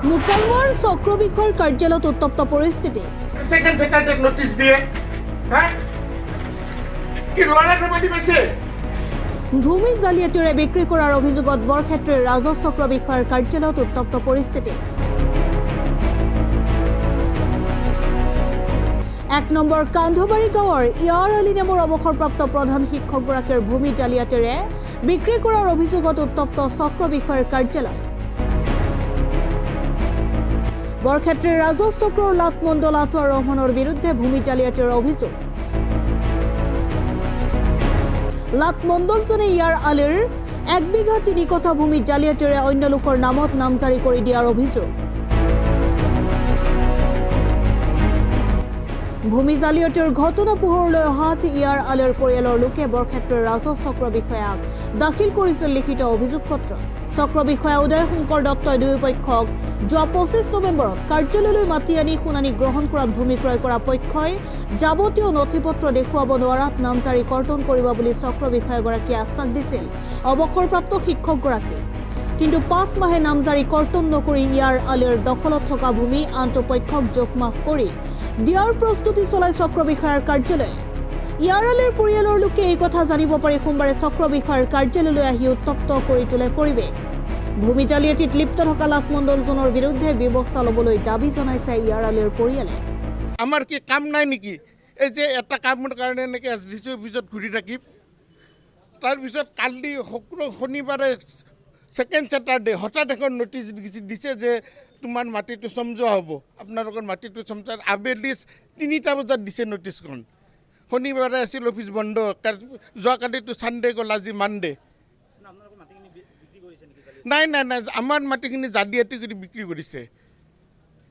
মুকালমুৱাৰ চক্ৰ বিষয়াৰ কাৰ্যালয়ত উত্তপ্ত পৰিস্থিতি। ছেকেণ্ড ছেটাৰডে নটিচ দিয়ে হা, কি ল'ৰা ধেমালি পাইছে? ভূমি জালিয়াতিৰে বিক্ৰী কৰাৰ অভিযোগত বৰক্ষেত্ৰীৰ ৰাজহ চক্ৰ বিষয়াৰ কাৰ্যালয়ত উত্তপ্ত পৰিস্থিতি। 1 নম্বৰ কান্ধবাৰী গাঁৱৰ ইয়াৰ আলী নামৰ অৱসৰপ্ৰাপ্ত প্ৰধান শিক্ষকগৰাকীৰ ভূমি জালিয়াতিৰে বিক্ৰী কৰাৰ অভিযোগত উত্তপ্ত চক্ৰ বিষয়াৰ কাৰ্যালয়। বৰক্ষেত্ৰীৰ ৰাজহ চক্ৰৰ লাট মণ্ডল আটোৱাৰ ৰহমানৰ বিৰুদ্ধে ভূমি জালিয়াতিৰ অভিযোগ। লাট মণ্ডলজনে ইয়াৰ আলীৰ 1 বিঘা 3 কঠা ভূমি জালিয়াতিৰে অন্য লোকৰ নামত নামজাৰি কৰি দিয়াৰ অভিযোগ। ভূমি জালিয়াতিৰ ঘটনা পোহৰলৈ অহাত ইয়াৰ আলীৰ পৰিয়ালৰ লোকে বৰক্ষেত্ৰৰ ৰাজহ চক্ৰ বিষয়াক দাখিল কৰিছিল লিখিত অভিযোগ পত্ৰ। চক্ৰ বিষয়া উদয় শংকৰ দত্তই দুয়োপক্ষক যোৱা 25 নৱেম্বৰত কাৰ্যালয়লৈ মাতি আনি শুনানি গ্ৰহণ কৰাত ভূমি ক্ৰয় কৰা পক্ষই যাৱতীয় নথি পত্ৰ দেখুৱাব নোৱাৰাত নামজাৰি কৰ্তন কৰিব বুলি চক্ৰ বিষয়াগৰাকীয়ে আশ্বাস দিছিল অৱসৰপ্ৰাপ্ত শিক্ষকগৰাকীক। কিন্তু 5 মাহে নামজাৰি কৰ্তন নকৰি ইয়াৰ আলীৰ দখলত থকা ভূমি আনটো পক্ষক জোখমাখ কৰি দিয়াৰ প্ৰস্তুতি চলাই চক্ৰ বিষয়াৰ কাৰ্যালয়ে। ইয়াৰ আলীৰ পৰিয়ালৰ লোকে এই কথা জানিব পাৰি সোমবাৰে চক্ৰ বিষয়াৰ কাৰ্যালয়লৈ আহি উত্তপ্ত কৰি তোলে পৰিৱেশ। ভূমি জালিয়াতিত লিপ্ত থকা লাট মণ্ডলজনৰ বিৰুদ্ধে ব্যৱস্থা ল'বলৈ দাবী জনাইছে ইয়াৰ আলীৰ পৰিয়ালে। আমাৰ কি কাম নাই নেকি? এই যে এটা কামৰ কাৰণে এনেকৈ এছ ডি চি অফিচত ঘূৰি থাকিম? তাৰপিছত কালি শুক্ৰ শনিবাৰে ছেকেণ্ড ছেটাৰডে হঠাৎ এখন নটিচ দিছে যে তোমাৰ মাটিটো চমজোৱা হ'ব, আপোনালোকৰ মাটিটো চমজোৱা। আবেলি 3টা বজাত দিছে নটিচখন। শনিবাৰে আছিল অফিচ বন্ধ। যোৱাকালিতো ছানডে গ'ল, আজি মানডে। নাই নাই নাই, আমাৰ মাটিখিনি জালিয়াতি কৰি বিক্ৰী কৰিছে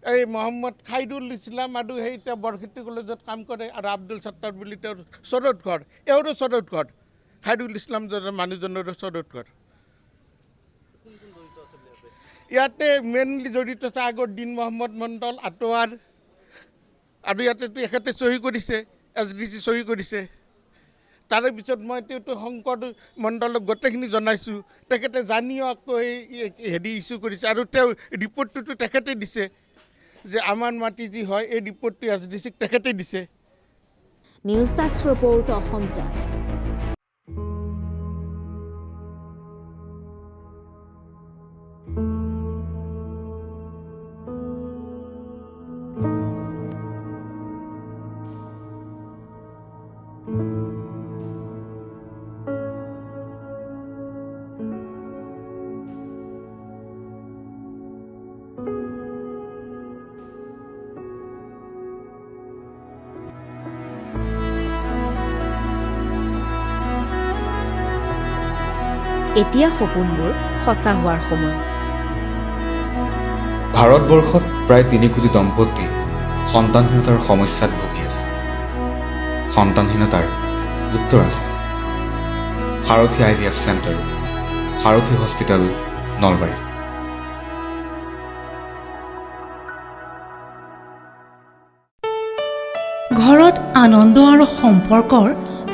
এই মহম্মদ খাইৰুল ইছলাম আৰু সেই তেওঁ বৰক্ষেত্ৰী কলেজত কাম কৰে আৰু আব্দুল সত্তাৰ বুলি তেওঁৰ চৰত ঘৰ, এওঁৰো চৰত ঘৰ, খাইৰুল ইছলাম মানুহজনৰো চৰত ঘৰ। ইয়াতে মেইনলি জড়িত আছে আগৰ দিন মহম্মদ মণ্ডল আটোৱাৰ আৰু ইয়াতেতো এখেতে চহী কৰিছে, এছ ডি চি চহী কৰিছে। তাৰে পিছত মই তেওঁতো শংকৰ মণ্ডলক গোটেইখিনি জনাইছোঁ। তেখেতে জানিও আকৌ এই হেৰি ইছ্যু কৰিছে আৰু তেওঁ ৰিপৰ্টটোতো তেখেতে দিছে যে আমাৰ মাটি যি হয়, এই ৰিপৰ্টটো এছ ডি চিক তেখেতে দিছে। News desk report, Assam time. এতিয়া সপোনবোৰ সঁচা হোৱাৰ সময়। ভাৰতবৰ্ষত প্ৰায় 3 কোটি দম্পতী সন্তানহীনতাৰ সমস্যাত ভুগি আছে। সন্তানহীনতাৰ উত্তৰ আছে, সাৰথি আইভিএফ চেণ্টাৰ, সাৰথি হস্পিটেল, নলবাৰী। ঘৰত আনন্দ আৰু সম্পৰ্কৰ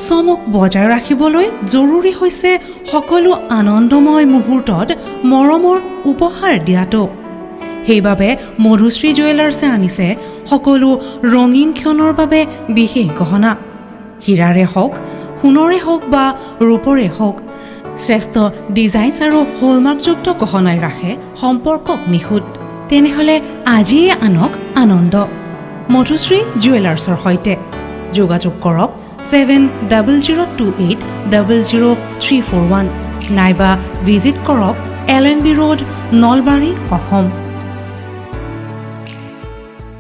চমক বজাই ৰাখিবলৈ জৰুৰী হৈছে সকলো আনন্দময় মুহূৰ্তত মৰমৰ উপহাৰ দিয়াটো। সেইবাবে মধুশ্ৰী জুৱেলাৰ্ছে আনিছে সকলো ৰঙীন ক্ষণৰ বাবে বিশেষ গহনা। হীৰাৰে হওক, সোণৰে হওক বা ৰূপৰে হওক, শ্ৰেষ্ঠ ডিজাইনছ আৰু হলমাৰ্কযুক্ত গহনাই ৰাখে সম্পৰ্কক নিখুঁত। তেনেহ'লে আজিয়ে আনক আনন্দ মধুশ্ৰী জুৱেলাৰ্ছৰ সৈতে। যোগাযোগ কৰক 7002800341 নাইবা ভিজিট কৰক L N B road, Nalbari, Assam.